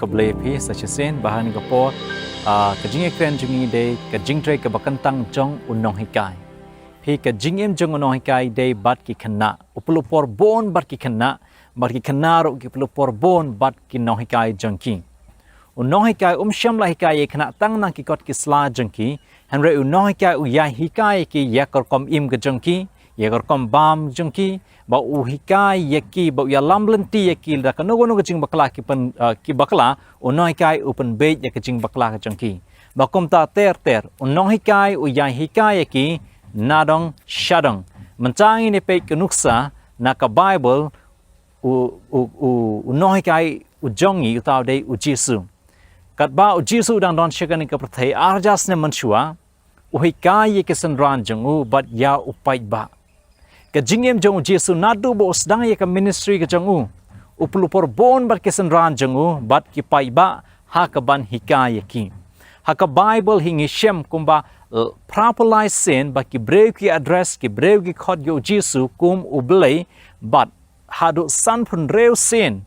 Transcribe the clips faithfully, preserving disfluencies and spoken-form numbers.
Khublei phi sa shisien, bad ha kane ka por, ah, ka jingïakren jong ngi dei ka jingtrei kaba kyntang jong u nonghikai. Phi, ka jingim jong u nonghikai dei bad ki khynnah. U pynlut por bun bad ki khynnah, bad ki khynnah ruh ki pynlut por bun bad ki nonghikai jong ki. U nonghikai um shym la hikai ïa ki khynnah tang na ki kot ki sla jong ki, hynrei u nonghikai u ïai hikai ïa ki ïa ka rukom im ka jong ki, ïa ka rukom bam jong ki, bad u hikai ïa ki, bad u ïalam lynti ïa ki da kano kano ka jingbakla ki pyn, ah, ki bakla, u nonghikai u pynbeit ïa ka jingbakla ka jong ki. Bad kumta ter ter, u nonghikai u ïai hikai ïa ki, nadong shadong. Mynta ngin ïa peit ka nuksa na ka Baibl, u, u, u, u nonghikai u jong ngi uta u dei u Jisu. Katba u Jisu u dang don sha kane ka pyrthei ar hajar snem mynshuwa, u hikai ïa ki synran jong u bad ïa u paidbah. Ka jingim jong u Jisu naduh ba u sdang ïa ka ministry ka jong u, u pynlut por bun bad ki synran jong u bad ki paidbah ha kaban hikai ïa ki. Ha ka Baibl hi ngi shem kumba, eh, phra phew lai sien ba ki briew ki address, ki briew ki khot ïa u Jisu kum u Blei, bad haduh san phew hynriew sien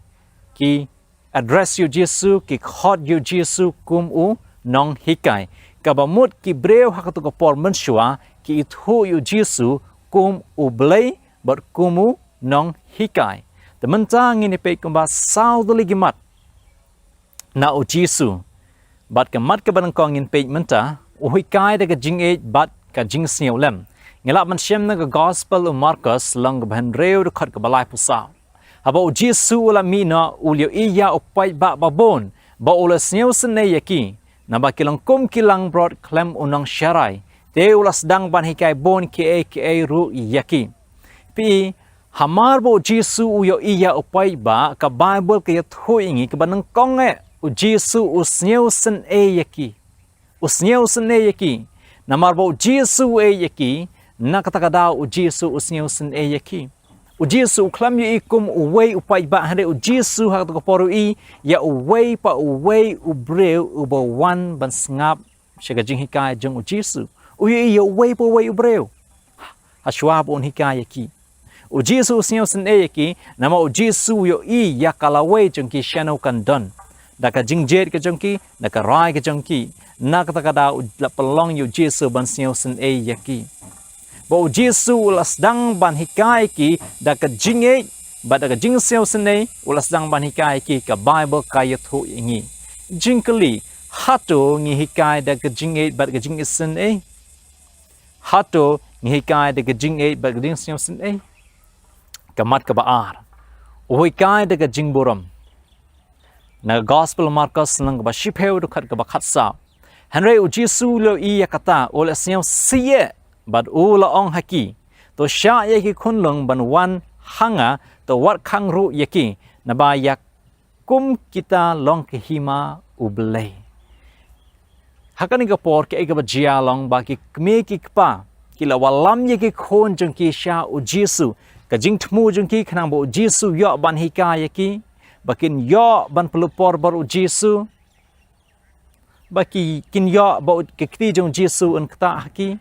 ki address ïa u Jisu, ki khot ïa u Jisu kum u nonghikai. Kaba mut ki briew ha kato ka por mynshuwa ki ithuh ïa u Jisu kum u Blei bad kum u nonghikai. Te mynta ngin ïa peit kumba saw tylli ki mat na u Jisu. Bad ka mat kaba nyngkong ngin peit mynta, u hikai da ka jingïeit bad ka jingsngewlem. Ngi lah ban shem na ka Gospel u Markos lynnong kaba hynriew dkhot kaba laiphew saw. Haba u Jisu u la mih noh, u la ïohi ïa u paidbah babun, bad u la sngewsynei ïa ki, naba ki long kum ki langbrot khlem u nongsharai, te u la sdang ban hikai bun kiei kiei ruh ïa ki. Phi, hamar ba u Jisu u ïohi ïa u paidbah, ka Baibl ka ïathuh ïa ngi kaba nyngkong eh, u Jisu u sngewsynei ïa ki. U sngewsynei ïa ki. Namar ba u Jisu u ïeit ïa ki, na kata ka daw u Jisu u sngewsynei ïa ki. U Jisu u khlem ïohi kum uwei u paidbah, hynrei u Jisu ha kata ka por u ïohi ïa uwei pa uwei u briew uba wan ban sngap sha ka jinghikai jong u Jisu. U ïohi ïa uwei pa uwei u briew. Hashwa ba un hikai ïa ki. U Jisu u sngewsynei ïa ki, namar u Jisu u ïohi ïa ka lawei jong ki shano kan don. Da ka jingjied ka jong ki, da ka rai ka jong ki. Na kata ka daw u la pynlong ïa u Jisu ban sngewsynei ïa ki. Bad u Jisu u la sdang ban hikai ïa ki, da ka jingïeit, bad da ka jingsngewsynei, u la sdang ban hikai ïa ki, ka Baibl ka ïathuh ïa ngi. Jingkylli, hato ngi hikai da ka jingïeit, bad ka jingsngewsynei? Hato ngi hikai da ka jingïeit bad ka jingsngewsynei? Ka mat kaba ar. U hikai da ka jingburom. Na Gospel Markos lynnong kaba shiphew dkhot kaba khatsaw. Hynrei u Jisu u la ïohi ïa kata, u la sngewsih eh, bad u la ong ha ki. To shah ïa ki khunlung ban wan ha nga, to wad khang ruh ïa ki, naba ïa kum kita long ka hima U Blei. Ha kane ka por kaei kaba jia long ba ki kmie ki kpa ki la wallam ïa ki khun jong ki sha u Jisu. Ka jingthmu jong ki khnang ba u Jisu u ïoh ban hikai ïa ki, ba kin ïoh ban pynlut por bad u Jisu, ba ki kin ïoh ba u, ka kti jong u Jisu un ktah ha ki.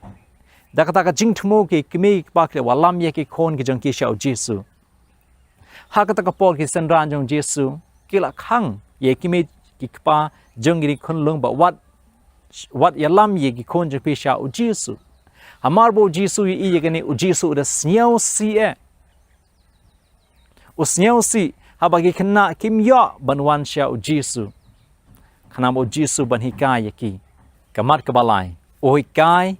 Da kata ka jingthmu ki kmie ki kpa ki la wallam ïa ki khun ki jong ki sha u Jisu. Ha kata ka por ki synran jong u Jisu ki la khang ïa ki kmie ki kpa jong ki khunlung ba wat, wat ïalam ïa ki khun jong phi sha u Jisu. Hamar ba u Jisu u ïohi ïa kane, u Jisu u da sngewsih eh. U sngewsih haba ki khynnah kim ïoh ban wan sha u Jisu. Khnang ba u Jisu ban hikai ïa ki. Ka mat kaba lai. U hikai,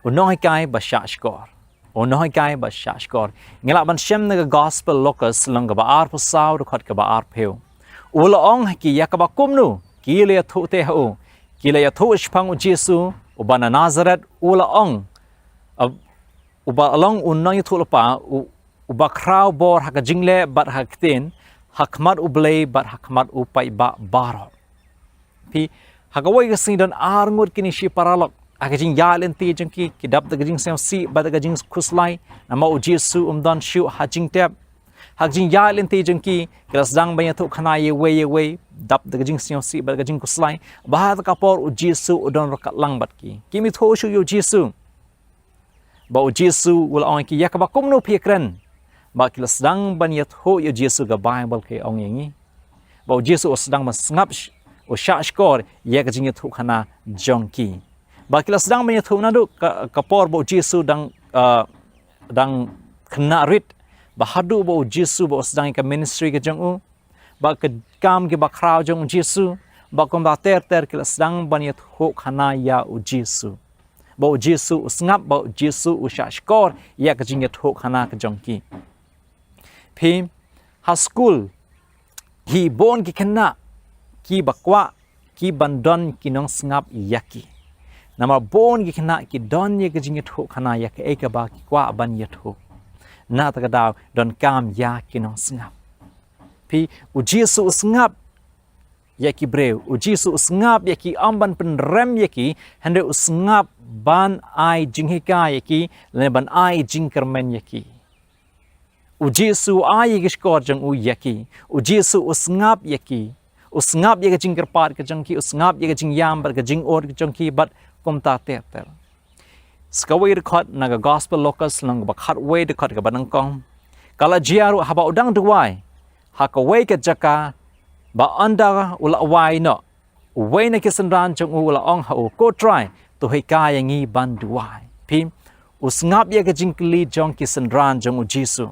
u nonghikai ba shahshkor. U nonghikai ba shahshkor. Ngi lah ban shem na ka Gospel Lukas lynnong kaba arphew saw dkhot kaba arphew. U la ong ha ki, ïa kaba kumno ki la ïathuh te ha u? Ki la ïathuh shaphang u Jisu uba na Nasaret, u la ong, uh, uba long u nongïathuhlypa, u, uba khraw bor ha ka jingleh bad ha ka ktien, ha khmat U Blei bad ha khmat u paidbah baroh. Phi, ha kawei ka sngi don ar ngut kine shi paralok ha ka jingïaid lynti jong ki, ki dap da ka jingsngewsih bad da ka jingkhuslai, namar u Jisu um don shuh ha jingtep. Ha ka jingïaid lynti jong ki, ki la sdang ban ïathuhkhana ïa uwei ïa uwei, dap da ka jingsngewsih bad da ka jingkhuslai. Bad ha kata ka por u Jisu u don ryngkat lang bad ki. Kim ithuh shuh ïa u Jisu. Bad u Jisu u la ong ïa ki, ïa kaba kumno phi ïakren? Bad ki la sdang ban ïathuh ïa u Jisu, ka Baibl ka ong ïa ngi. ba u Jisu u sdang ban sngap sh-, u shah shkor ïa ka jingïathuhkhana jong ki. Ba ki la sdang ban ïathuh naduh ka, ka por ba u Jisu dang, ah, dang khynnah rit, ba haduh ba u Jisu ba u sdang ïa ka ministry ka jong u, ba ka kam kiba khraw jong u Jisu, ba kumta ter ter ki la sdang ban ïathuhkhana ïa u Jisu. Ba u Jisu u sngap, ba u Jisu u shah shkor ïa ka jingïathuhkhana ka jong ki. Phi, ha skul, hi bun ki khynnah kiba kwah ki ban don ki nongsngap ïa ki. Namar bun ki khynnah ki don ïa ka jingïathuhkhana ïa kaei kaba ki kwah ban ïathuh. Na kata ka daw donkam ïa ki nongsngap. Phi, u Jisu u sngap ïa ki briew, u Jisu u sngap ïa ki, ym ban pynrem ïa ki, hynrei u sngap ban ai jinghikai ïa ki, lane ban ai jingkyrmen ïa ki. U Jisu u ai ïa ki shkor jong u ïa ki. U Jisu u sngap ïa ki. U sngap ïa ka jingkyrpad ka jong ki, u sngap ïa ka jingïam bad ka jingud ka jong ki, bad kumta ter ter. Sa kawei dkhot na ka Gospel Lukas lynnong kaba khatwei, dkhot kaba nyngkong. Ka la jia ruh haba u dang duwai ha kawei ka jaka, ba ynda u la wai noh, uwei na ki synran jong u u la ong ha u, "Ko Trai, to hikai ïa ngi ban duwai." Phi, u sngap ïa ka jingkylli jong ki synran jong u Jisu.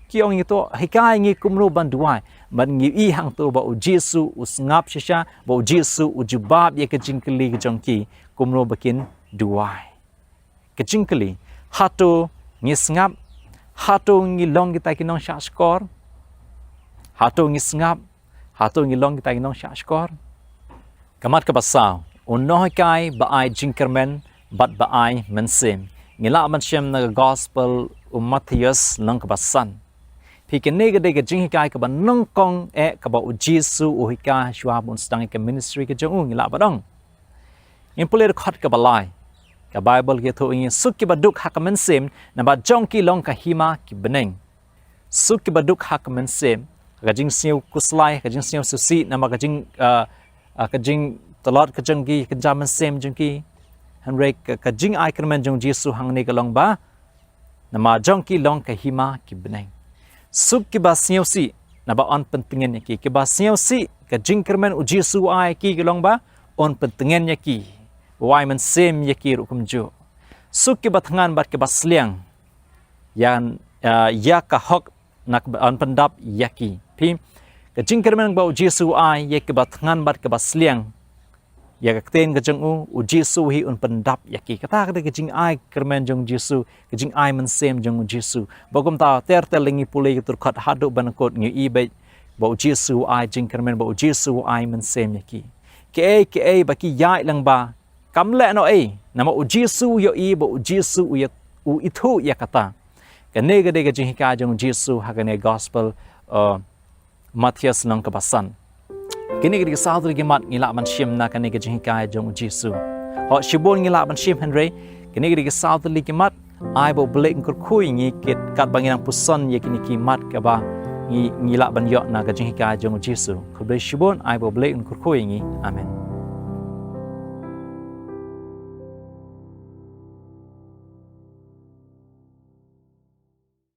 Ki ong ïa u, "To hikai ïa ngi kumno ban duwai." Bad ngi i hangto ba u Jisu u sngap shisha, ba u Jisu u jubab ïa ka jingkylli ka jong ki kumno ba kin duwai. Ka jingkylli, hato ngi sngap? Hato ngi long kita ki nongshah shkor? Hato ngi sngap? Hato ngi long kita ki nongshah shkor? Ka mat kaba saw, u nonghikai ba ai jingkyrmen bad ba ai mynsiem. Ngi lah ban shem na ka Gospel u Mathaios lynnong kaba san. Phi, kane ka dei ka jinghikai kaba nyngkong eh kaba u Jisu u hikai shuwa ba un sdang ïa ka ministry ka jong u, ngi lah ban ong. Ngin pule dkhot kaba lai. Ka Baibl ka ïathuh ïa ngi, "Suk kiba duk ha ka mynsiem, naba jong ki long ka hima ki bneng." Suk kiba duk ha ka mynsiem, ka jingsngew khuslai, ka jingsngew sngewsih, naba ka jing, ah, ah, ka jingtlot ka jong ki, ka jingmynsiem jong ki. Hynrei ka, ka jingai kyrmen jong u Jisu hangne ka long ba, "Naba jong ki long ka hima ki bneng." Suk kiba sngewsih, naba yn pyntngen ïa ki. Kiba sngewsih, ka jingkyrmen u Jisu u ai ïa ki ka long ba, yn pyntngen ïa ki. U ai mynsiem ïa ki ruh kumjuh. Suk kiba thngan bad kiba sliang, ïa, ah, ïa ka hok naba yn pyndap ïa ki. Phi, ka jingkyrmen ba u Jisu u ai ïa kiba thngan bad kiba sliang, ïa ka ktien ka jong u, u Jisu hi un pyndap ïa ki. Kata ka dei ka jingai kyrmen jong u Jisu, ka jingai mynsiem jong u Jisu. Ba kumta ter ter lei ngi pule ïa ka dkhot haduh ban kut, ngi i beit ba u Jisu u ai jingkyrmen, ba u Jisu u ai mynsiem ïa ki. Kaei kaei ba ki ïaid lang ba, kam leh noh ei, namar u Jisu u ïohi, ba u Jisu u ïa, u ithuh ïa kata. Kane ka dei ka jinghikai jong u Jisu ha kane Gospel, uh, Mathaios lynnong kaba san. Kine ki dei ki saw tylli ki mat ngi lah ban shim na kane ka jinghikai jong u Jisu. Hooid, shibun ngi lah ban shim, hynrei kine ki dei ki saw tylli ki mat, ai ba u Blei un kyrkhu ïa ngi katba ngi nang puson ïa kine ki mat kiba ngi, ngi lah ban ïoh na ka jinghikai jong u Jisu. Khublei shibun, ai ba u Blei un kyrkhu ïa ngi. Amen.